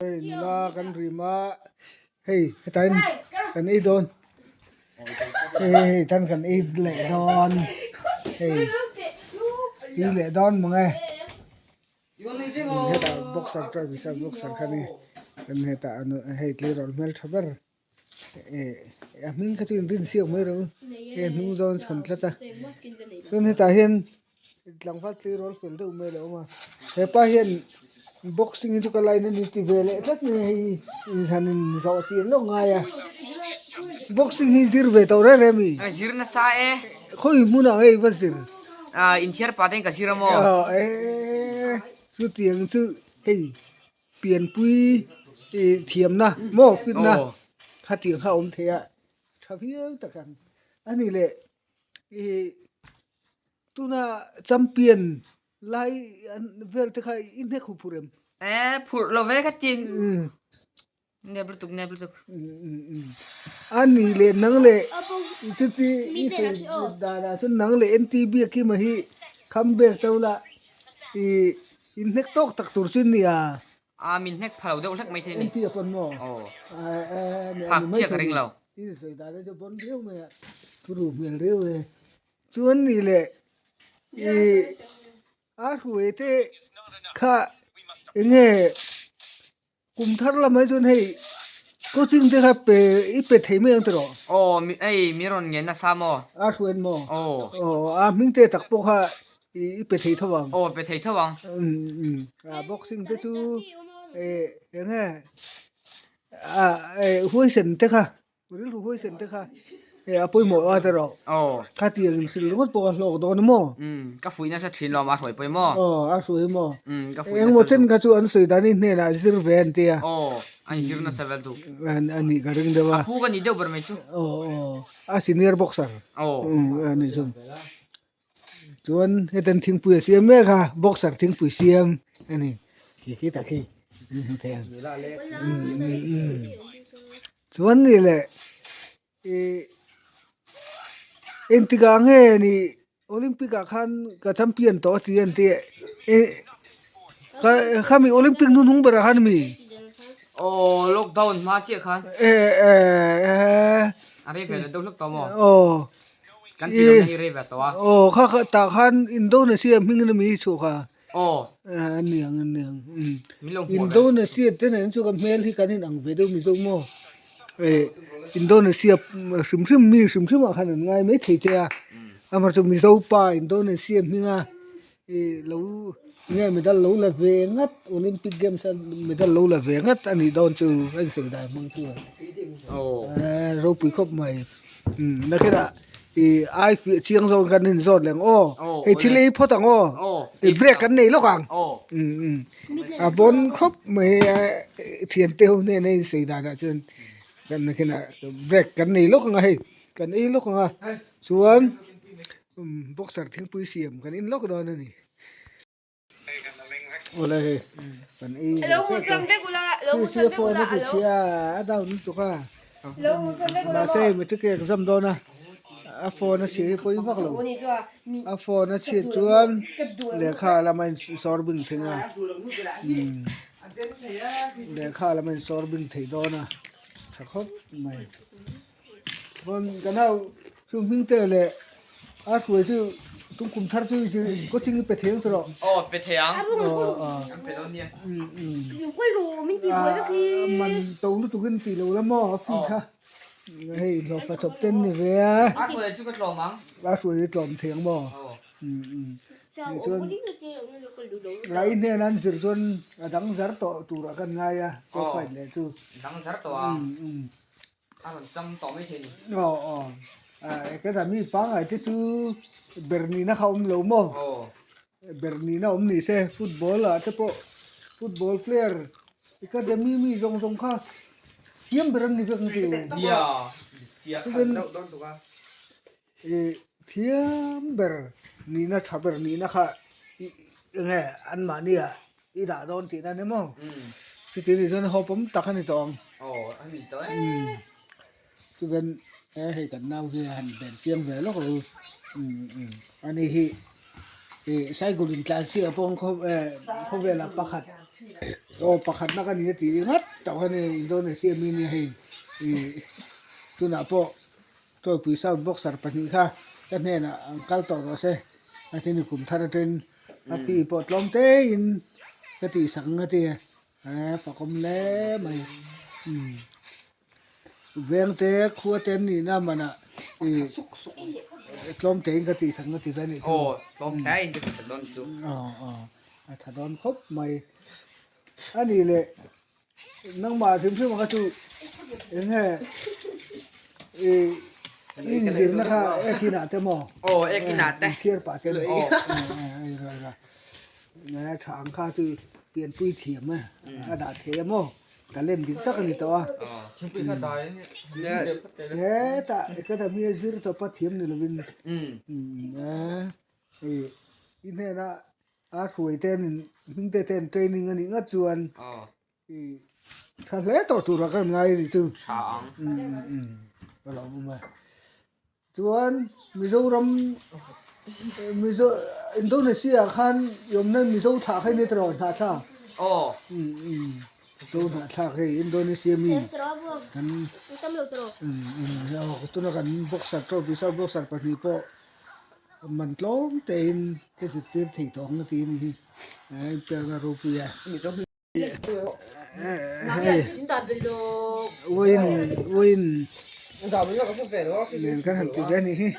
Hei nula kan rim a, hei hetain kan ei dawn hei hei hei tan kan ei leh dawn hei tui leh dawn mang e hetah boxer chuan boxer kha ni hetah hei tleirawl hmeltha ber. Eh a hming kha chu in rin siak mai rawh u hei a hnung zawn chhawn tlat a chuan hetah hian tlangval tleirawl fel deuh mai a lo awm a hepa hian boxing hi chu ka line a ni ti ve leh tlat mai a hei han in zawh chian lawk ngai a boxing hi zir ve tawh reng reng a mi zir nasa e khawi hmunah nge i va zir ah inchhiar pah te in ka zir a maw eh chutiang chu hei. Pianpui thiamna maw fitna khatiang kha a awm thei a, tha viau tak ang a ni leh ih tuna champion lai vel te kha i hnek hu phur em? E phurh lo ve kha tin nep lutuk nep lutuk. A ni leh nang leh chuti i sawi danah chuan nang leh NTB a kima hi comeback to la ih In hnek tawk tak tur chu nia. A min hnek pha lo deuh hlek mai thei ni. Entir pawn maw? Aw. Phak chiah ka ring lo. I sawi dan chu bon riau mai a, thu ru hmel riau e. Chuan ni leh i a hruai te kha enge Kum thar lamah hi chuan hei coaching te kha pe i pe thei mai ang tiraw? Aw mi ei mi rawn ngen nasa maw? A hruain maw? Aw. Aw a hming te tak pawh kha i pe thei tho ang. Aw pe thei tho ang. Um a boxing te chu eh eng nge a eh huaisen te kha Rilru huaisen te kha eh a pawimawh a tiraw? Aw. Kha tiang in hrilh ringawt pawh a hlawk dawn a maw? Umm ka fuih nasa thin lo a hruai pawih maw? Aw a hruai maw? Umm ka fuih nasa Engmaw chen kha chu an sawi dan i hnenah zir ve an ti a. Aw an zir nasa vel chu. A nih ka ring deuh a. A pu ka nih deuh ber mai chu. Aw aw a senior boxer. Aw. Umm a nih chu. Chuan hetiang thingpui a siam mek a boxer thingpui siam a ni. Khi khi tak khi hmu thei ang. Umm umm. Chuan ni leh ih engtikah nge ni Olympic ah khan ka champion tawh a ti an tih ih khami Olympic hnuhnung berah khan mi Aw lockdown hma chiah khan eh eh a rei ve deuh hlek tawh maw aw kan tih lohna hi rei ve tawh a aw kha kha tah khan Indonesia hming in a mi hi chhuah kha. Aw. A niang a niang umm. Min lo hmuh ve. Indonesia te nen chu ka hmel hi kan in ang ve deuh mizo maw eh Indonesia hrim hrim mi hrim hrim ah khan an ngai mai thei che a amaherawhchu chu mizo pa Indonesia hminga ih lo nge medal lo la ve ngat Olympic games a medal lo la ve ngat a nih dawn chu a insawi dan hmang chu eh ropui khawp mai. Umm nakinah ih ai fiah chiang zawk kan in zawt leh ang aw hei thil ei phawt ang aw ih break kan nei lawk ang umm umm a pawn khawp mai a thian te ho hnena in sawi danah chuan kan nakinah break kan nei lawk ang a hei kan ei lawk ang a chuan umm boxer thingpui siam kan in lawk dawn a ni. Awle hei kan ei ve tep a hei sia phone a ti chhia a down lutuk a mahse hei matric a exam dawn a a phone a chhia hi pawi vak lo a phone a chhiat chuan lehkha lama in sawr bing thei a umm lehkha lama in sawr bing thei dawn a tha khawp mai chuan kan ho chu hming te leh a hruai chu tum kum thar chu coaching i pe thei ang tawh aw pe thei ang an pe dawn nia man to lutuk in tih lo la maw a fee kha hei hlawhfa chawp ten ni ve a a hruai chu ka tlawm ang a hruai chu tlawm thei ang maw chuan a i hnena an zir chuan a dang zar tawh turah kan ngai a profile leh chu dang zar tawh a A rawn cham tawh mai thei ni. Aw aw. Ka ta mi pangai te chu Bernina kha awm lo maw? Aw. Bernina awm ni se football ah te pawh football player academy mi zawng zawng kha thiam ber an ni vek ang chu. Nia. Ih thiam ber nihna tha ber nihna kha ih enge anmahni ah i dah dawn tihna a ni maw? Chuti nih chuan hope awm tak a ni tawh ang. Aw a ni tawh e. Chuan he hei kan nau hi a han ben chiang ve lawk lo ani hi ih cycle in tlan siah pawh khawvelah pakhat. Aw pakhatna ka ni a tih ringawt tawh kha ni Indonesia mi nia hei ih tunah pawh Tawipui South boxer pahnih kha ka hnenah an kal tawh rawh se a ti ni kum thar aṭin a fee pawh tlawm tein ka tihsak ang a ti a eh fakawm hle mai umm veng te khua te an nihna manah ih tlawm tein ka tihsak ang a ti ve a nih chu aw tlawm tein ka tihsak dawn chu aw aw a tha dawn khawp mai a nih leh. Nangmah hrim hrim ang kha chu eng nge i inzirna kha ekinah te maw? Aw ekinah te. Inthiar pah te ni. Aw. Nge tha ang kha chu pianpui thiam a a dah thei a maw? Talent dik tak a ni tawh a. Thingpui kha dai Hetah academy a zir chawpa thiam ni lovin i hnenah A hruai te an hming te ten training a nih ngat chuan i tha hle tawh tur ah ka ngai a ni chu. Tha ang. Ka lo awm a. Chuan Mizoram Mizo Indonesia ah khan i awm nan Mizo thlah kha i ni tawh hnah thlak. Aw. Mizo hnah thlak hei Indonesia mi kan tuna kan boxer trophy boxer pahnih pawh Man tlawm tein ka zirtir thei tawh ang a ti a ni hi eh piakna ropui a hei vawiin vawiin nen kan han ti ve a nih hi.